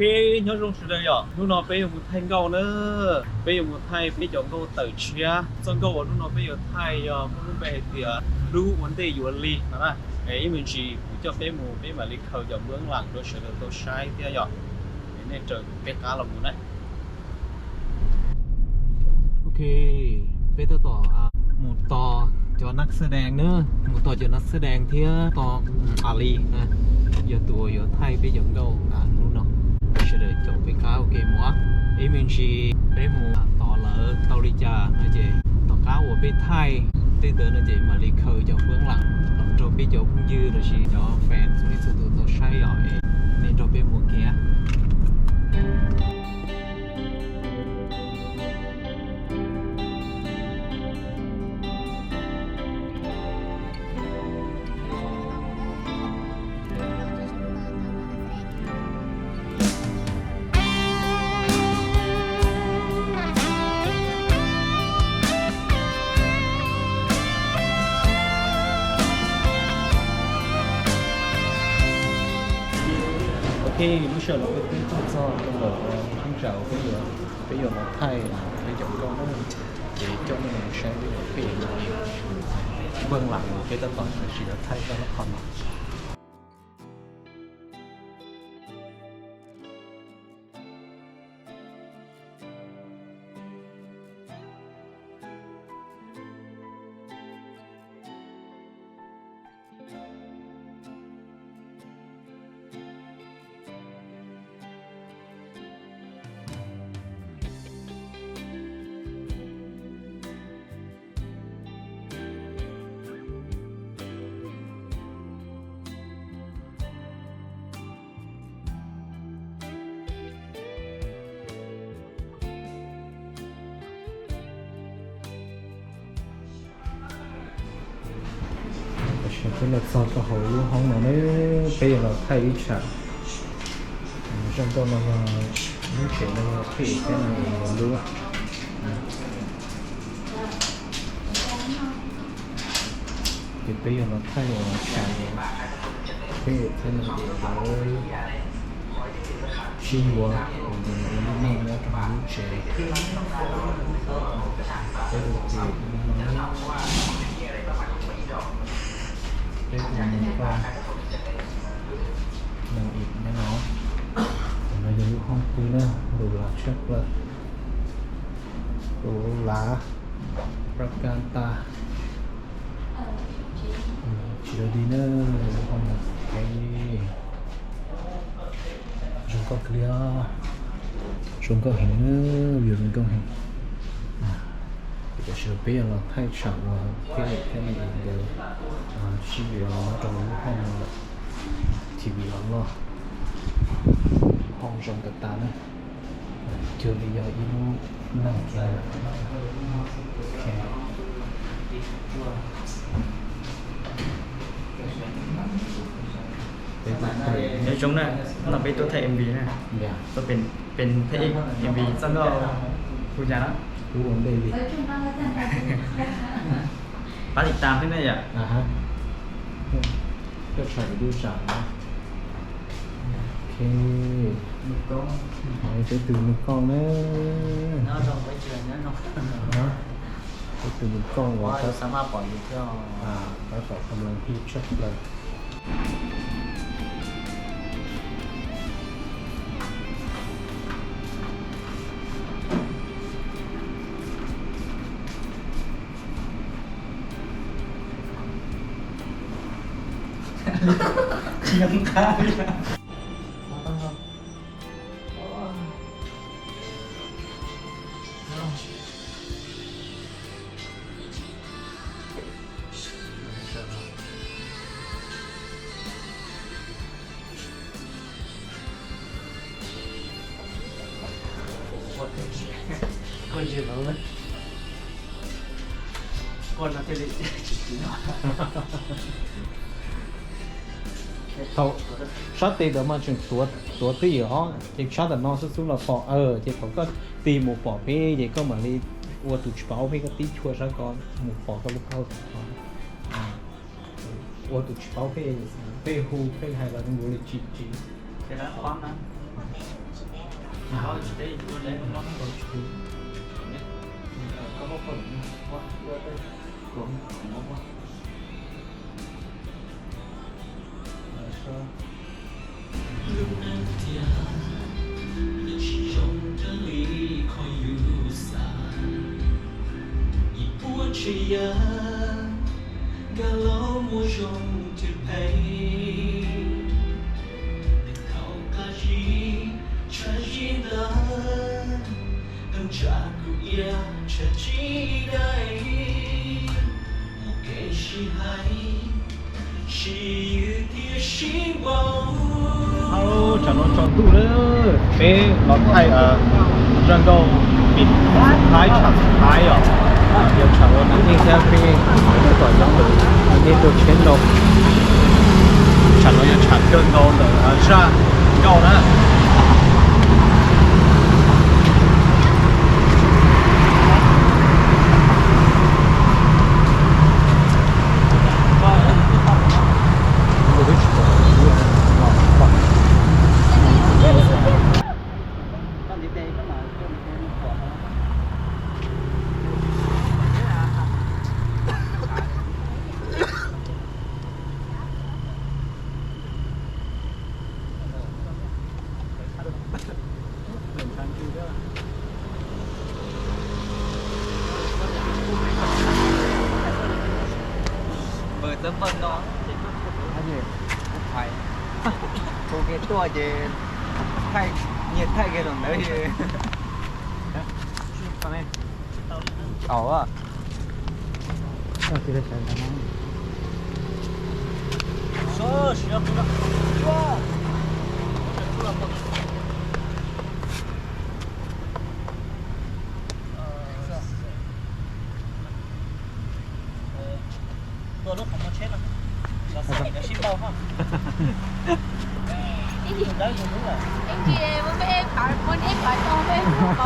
Nyob zoo sawv daws yom, hnub no peb yuav mus thaij nkauj na. Peb yuav mus thaij peb cov nkauj tawm tshiab. Txoj nkauj uas hnub no peb yuav thaij yog muaj lub npe hais tias Lub Ua Ntej Yuav Li no na. Ib me ntsis kuv coj peb mus, peb mam li khaws cov npawb lam rau sawv daws tau saib thiab yom. Es nej raws peb qab los mus na. Ok, peb tab tom mus tos cov nab xab dees na, mus tos cov nab xab dees thiab tos Ali na, yog tus uas yuav thaij peb cov nkauj hnub no. Sawv daws caum peb qab ua ke mus. Ib me ntsis peb mus tos lawv tau li cas no ces tom qab uas peb thaij tej ntawd no ces mam li khaws cov npawb lam rau peb cov phooj ywg los sis cov fans txhua leej txhua tus tau saib os. Nej nrog peb mus ua ke. Ok, lub sij hawm no peb twb tuaj txog rau ntawm lub tsam uas peb yuav, peb yuav los thaij peb cov nkauj na. Ces coj nej mus saib peb cov phooj ywg npawb lam uas peb tab tom tsis tau thaij tau lub qhov no. Tam sim peb los txog rau hauv lub hoob no na, peb yuav los thaij ib tsam. Zaj nkauj no yog lub tsev no yog phem thiab no lub. Ces peb yuav los thaij tsam phem thiab no lub. Sib yuav ua lub neej nyob rau hauv lub tsev. Peb ua tim no, peb ua mus koj neeg ib nyob no. Tam no yog lub hoob pw na, ntu lav tshaj plaws. Ntu lav, rab kab tas. Tsis tau di na, lub hoob no. Zoo nkauj kawg li os. Zoo nkauj heev, view zoo nkauj heev. Tam sim no peb yuav los thaij tsam uas peb thiab me nkawd sib yuav los nyob rau lub hoob no lawm. T V los loj, hoob zoo tas tas na. Cuag li yog ib lub neej kiag. Nyob zoo na, no peb tuaj thaij M V na. Tuaj pem, pem thaij M V txoj nkauj hu cas na? Pab tim tas thiab na yom. Peb tus nws koj na. Peb tus nws koj uas tab tom khamlees hib tshaj plaws. Thaum sab tes ntawd mas tseem tuav, tuav twj ywm os, ces sab ntawm no xub xub los pom, ces thaum koj tig mus pom peb ces koj mam li ua tus tsis paub peb, koj tib chua sab ko mus pom koj lub paub. Ua tus tsis paub peb, peb hu peb hais los zoo nkaus li tsis, tsis. Lub neej tiag, lawv tsis zoo raws li qhov yus xav. Ib puas tsav yam, nkag los muaj zoo thiab phem. Thaum qab zib, tshav zib ntawd, ntsaj kuv iab tshav tsis dai. Mus kev sib hais, sib yws thiab sib npaug. Tsam no tsaus ntuj lawm, peb los thaij zaj nkauj pim thaib tsham thaib os. Yog tsham ua neeg thiab peb tab tom nyob ntawm neeg tuaj tsheb ntau. Tsam no yog tsham kawg nkaus ntawm zaj nkauj na. Npawg txawb npawg no, kuv pais, kuv kev tuaj ces thaij, nyias thaij kiag los ntawd. Tsis tau. Tua lub qhov muag tsheb no, los xav nim sib npaug ho. Ib ntsis dawb tus lub lawm. Ib ntsis muab peb phav, muab ib phav tau peb lub.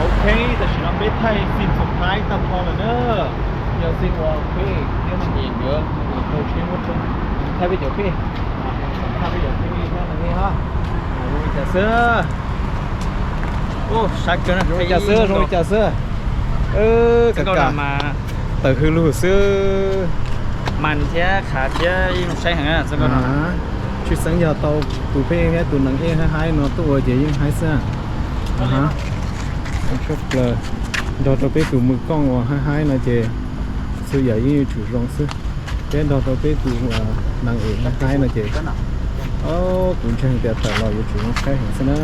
Ok, tam sim no peb thaij xim txhom thaib tag nrho lawm na. Yog xim uas peb thiab no ces nkawd rau tsheb muab tso, thaij peb cov pej, thaij peb cov pej thiab no ne ha. Zoo li cas xwb? Sab kawg na, zoo li cas xwb, zoo li cas xwb? Kawg kawg mas tawm hws lug xwb. Mas thiab qhav thiab yeej saib heev. Tshwj xeeb yog tau tus pej thiab tus nees ej haib haib no tuaj ua ces yeej haib xwb. Tshaj plaws, nrog rau peb tus mws kooj uas haib haib no ces txhua yam yeej yuav tsum zoo xwb. Peb nrog rau peb tus nees ej haib haib no ces kuv ntseeg tias tawm los yuav tsum zoo saib heev xwb na.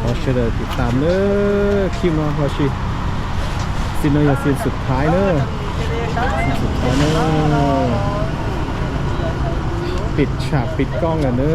Thov sawv daws tiv tam lawm, khib no ho si. Xim no yog xim xub thaiv na. Xim xub thaiv na. Pim tsham pim kooj lawm na.